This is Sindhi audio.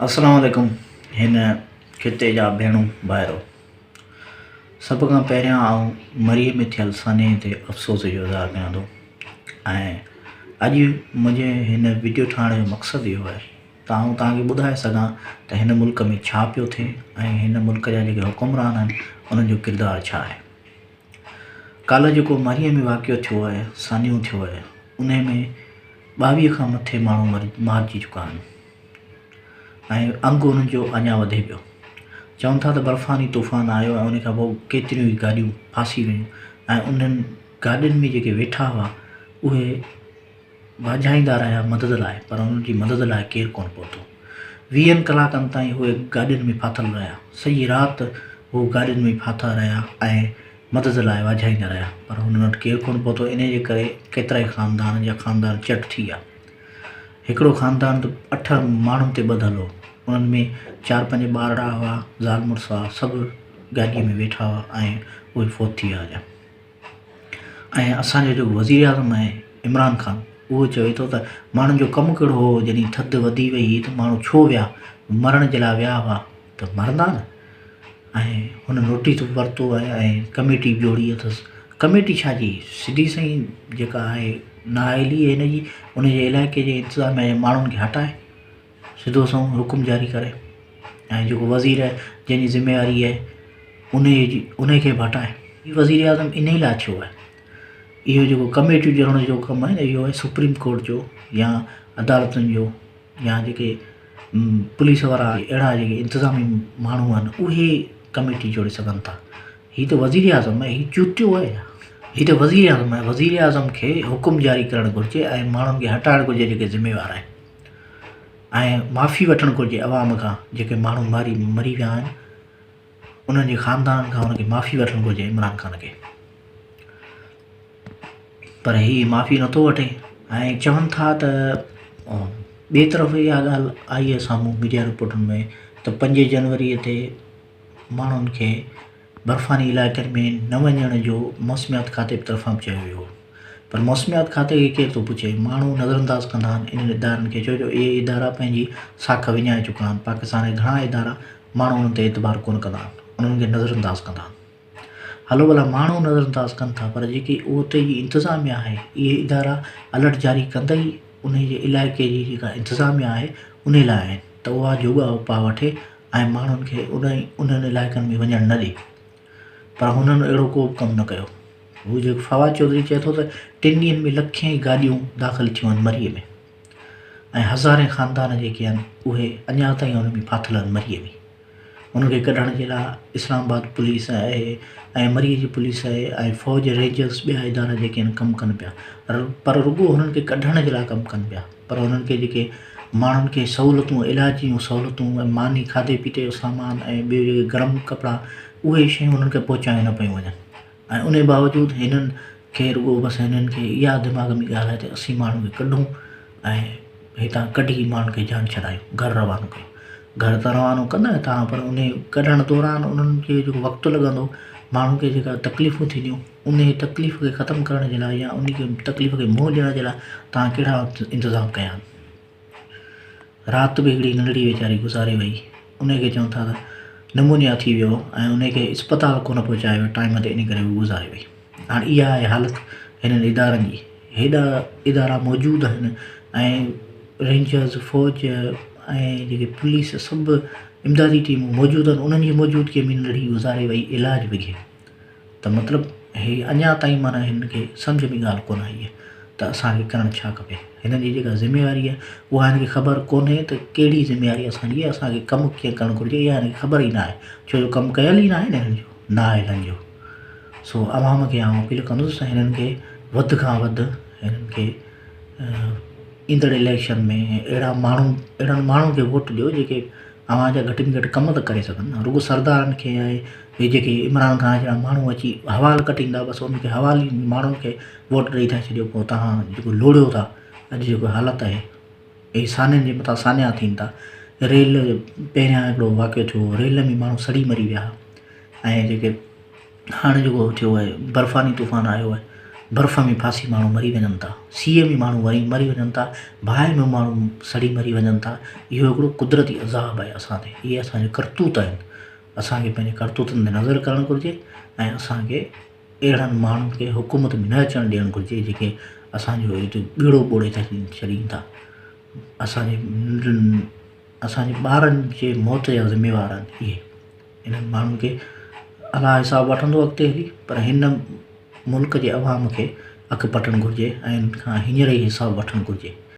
السلام عليڪم هن خطي جا ڀيڻون ڀائرو سڀ کان پهريان آئون مريء ۾ ٿيل سانحي تي افسوس جو اظهار ڪيان ٿو ۽ اڄ منهنجي هن وڊيو ٺاهڻ جو مقصد اهو آهي ته آئون توهان کي ٻڌائي سگهان ته هن ملڪ ۾ ڇا پيو ٿئي ۽ هن ملڪ جا جيڪي حڪمران آهن انهن جو ڪردار ڇا آهي. ڪالهه جيڪو مريء ۾ واقعو ٿيو آهي سانحو ٿيو آهي انهي ۾ 22 کان مٿي ماڻهو مارجي چڪا آهن. ۽ انگ انهن جو اڃا وڌي پيو. چون ٿا ته برفاني طوفان آيو ۽ ان کان پوء ڪيتريون ئي گاڏيون ڦاسي ويون ۽ انهن گاڏين ۾ جيڪي ويٺا هئا اهي واجهائيندا رهيا مدد لاء پر انهن جي مدد لاء ڪير ڪونه پهتو. ويهن ڪلاڪن تائين اهي گاڏين ۾ ڦاٿل رهيا. سڄي رات هو گاڏين ۾ ڦاٿا رهيا ۽ مدد لاء واجهائيندا رهيا پر هنن وٽ ڪير ڪونه پهتو انهي جي ڪري ڪيترائي خاندان جا خاندان چٽ ٿي ويا. هڪڙو خاندان ته اٺ ماڻهن تي ٻڌل هو. انهن ۾ چار پنج ٻارڙا هئا، زال مڙس هئا، سڀ گاڏيء ۾ ويٺا هئا ۽ اهي فوت ٿي ويا هليا. ۽ اسان جو جيڪو وزير اعظم آهي عمران خان اهو چوي ٿو ته ماڻهن جو ڪم ڪهڙو هو جڏهن ٿڌ وڌي وئي هئي ته ماڻهو ڇو ويا مرڻ جي لاء ويا هئا ته مرندا نه. ۽ هن نوٽيس به ورتو آهي ۽ ڪميٽي به جوڙي اٿس. ڪميٽي ڇا جي سڌي سائين جيڪا آهي نااهلي هن جي ان جي علائقي جي انتظاميا جي ماڻهن کي هٽائي سڌو سنئون حڪم جاري ڪري ۽ جيڪو وزير آهي جنهن جي ذميواري آهي ان جي ان کي به هٽائي. هي وزير اعظم انهي لاء ٿيو آهي. اهو جيڪو ڪميٽيون جوڙڻ جو ڪم آهي نه اهو آهي سپريم ڪورٽ جو يا عدالتن جو يا جيڪي پوليس وارا اهڙا جيڪي انتظامي ماڻهو آهن اهي ڪميٽي جوڙي سگهن ٿا. هي ته وزير اعظم آهي هي چوتيو آهي ڇا؟ هي ته وزير اعظم آهي وزير اعظم کي حڪم جاري ڪرڻ گهرجي ۽ ماڻهن کي هٽائڻ گهرجي جيڪي ذميوار آهن ۽ معافي وٺڻ گهرجي عوام کان جيڪي ماڻهو ماري مري ويا آهن انهن جي خاندانن کان انهن کي معافي وٺڻ گهرجي عمران خان کي. پر هي معافي نٿو وٺي ۽ چون ٿا ته ٻئي طرف اها ڳالهه آئي آهي سامهون ميڊيا رپورٽن ۾ ته 5 جنوري تي ماڻهن کي برفاني علائقن ۾ نه وڃڻ جو موسميات کاتي طرفان به چيو ويو هو پر موسميات کاتي کي ڪير ٿو پڇي ماڻهو نظرانداز ڪندا آهن انهن ادارن کي ڇو جو اهي ادارا پنهنجي ساک وڃائي چڪا آهن پاڪستان جا گهڻا ادارا ماڻهو انهن تي اعتبار ڪونه ڪندا آهن انهن کي نظرانداز ڪندا آهن. هلو ڀلا ماڻهو نظرانداز ڪن ٿا پر جيڪي اتي جي انتظاميا آهي اهي ادارا الرٽ جاري ڪندا ئي انهي جي علائقي جي جيڪا انتظاميا آهي انهي لاء آهن ته اها جوڳا اپاء وٺي ۽ ماڻهن کي انهي انهن علائقن ۾ وڃڻ نه ڏي پر هنن اهڙو ڪو به ڪم نه ڪيو هو جيڪو فواد چوڌري چئي ٿو ته ٽن ڏينهن ۾ لکين گاڏيون داخل ٿيون آهن مريء ۾ ۽ هزارين خاندان جيڪي آهن اهي اڃا تائين ان ۾ ڦاٿل آهن مريء ۾ ان کي ڪڍڻ جي لاء اسلام آباد پوليس آهي ۽ مريء جي پوليس آهي ۽ فوج رينجرس ٻيا ادارا جيڪي آهن ڪم ڪن پيا پر رڳو هنن کي ڪڍڻ جي لاء ڪم ڪن پيا پر هنن کي جيڪي ماڻهن کي سهولتون علاج جون سهولتون ۽ ماني کاڌي پيتي جو سامان ۽ ٻيو جيڪي گرم ڪپڙا اهي شيون هنن کي پهچايون نه پيون وڃن ۽ ان باوجود هنن کي رڳو بس هنن کي اها دماغ ۾ ڳالهه آهي ته اسين ماڻهن کي ڪڍون ۽ هتان ڪڍي ماڻهن کي جان ڇڏايون گهر روانو ڪيون گهر ته روانو ڪندا تان پر ان ڪڍڻ دوران انهن کي جيڪو وقت لڳندو ماڻهن کي جيڪا تڪليفون ٿينديون ان تڪليف کي ختم ڪرڻ جي لاء يا ان کي تڪليف کي منهن ڏيڻ جي لاء تان ڪهڙا انتظام ڪيا آهن رات به هڪڙي ننڍڙي ويچاري گذاري وئي ان کي چون ٿا ته نمونيا ٿي ويو ۽ ان کي اسپتال ڪونه پهچايو ويو ٽائيم تي ان ڪري هو گذاري وئي هاڻي اها آهي حالت هنن ادارن جي هيڏا ادارا موجود آهن ۽ رينجرز فوج ۽ جيڪي پوليس سڀ امدادي ٽيمون موجود آهن انهن جي موجودگي ۾ ننڍڙي گذاري وئي علاج بگي ته مطلب هي اڃا تائين معنيٰ هنن کي سمجهه ۾ ڳالهه ڪونه آئي آهي ته اسان کي ڪرڻ ڇا کپي. هنن جي جيڪا ذميواري آهي اها هنن کي خبر ڪونهي ته ڪهڙي ذميواري اسان جي آهي اسان کي ڪم ڪيئن ڪرڻ گهرجي اها هنن کي خبر ئي نه آهي ڇو جو ڪم ڪيل ئي نه آهي نه هنن جو نه آهي هنن جو سو عوام کي آئون اپيل ڪندس ته هنن کي وڌ کان وڌ هنن کي ايندڙ اليڪشن ۾ اهڙا ماڻهو اهڙن ماڻهن کي ووٽ ڏيو جيڪي اوهان جا گهٽ ۾ گهٽ ڪم ته ڪري سگهن نه رڳو سردارن کي ۽ هي جيڪي عمران خان جهڙا ماڻهو اچي حوال ڪٽيندا بس ان کي حوالي ماڻهن کي ووٽ ڏئي ٿا ڇڏيو پوء توهان جيڪو لوڙيو ٿا اڄ جيڪو حالت آهي هي سانحن جي مٿان سانحا ٿين ٿا ريل پهريان هڪڙو واقعو ٿيو ريل ۾ ماڻهو سڙي مري ويا ۽ جيڪي هاڻي جيڪو ٿيو آهي برفاني طوفان آيو آهي برف ۾ ڦاسي ماڻهو مري وڃن ٿا، سيء ۾ ماڻهو وري مري وڃن ٿا، باهه ۾ ماڻهو سڙي مري وڃن ٿا. اهو هڪڙو قدرتي عذاب آهي اسان تي. اهي اسان جا ڪرتوت آهن. اسان کي پنهنجي ڪرتوتن تي نظر ڪرڻ گهرجي ۽ اسان کي اهڙن ماڻهن کي حڪومت ۾ نه اچڻ ڏيڻ گهرجي جيڪي اسان جو هتي ٻيڙو ٻوڙي ڇڏين ٿا. اسان جي اسان جي ٻارن جي موت جا ذميوار آهن اهي. انهن ماڻهن کي الله حساب وٺندو اڳتي هلي پر هن ملڪ جي عوام کي اک پٽڻ گهرجي ۽ انهن کان هينئر ئي حساب وٺڻ گهرجي.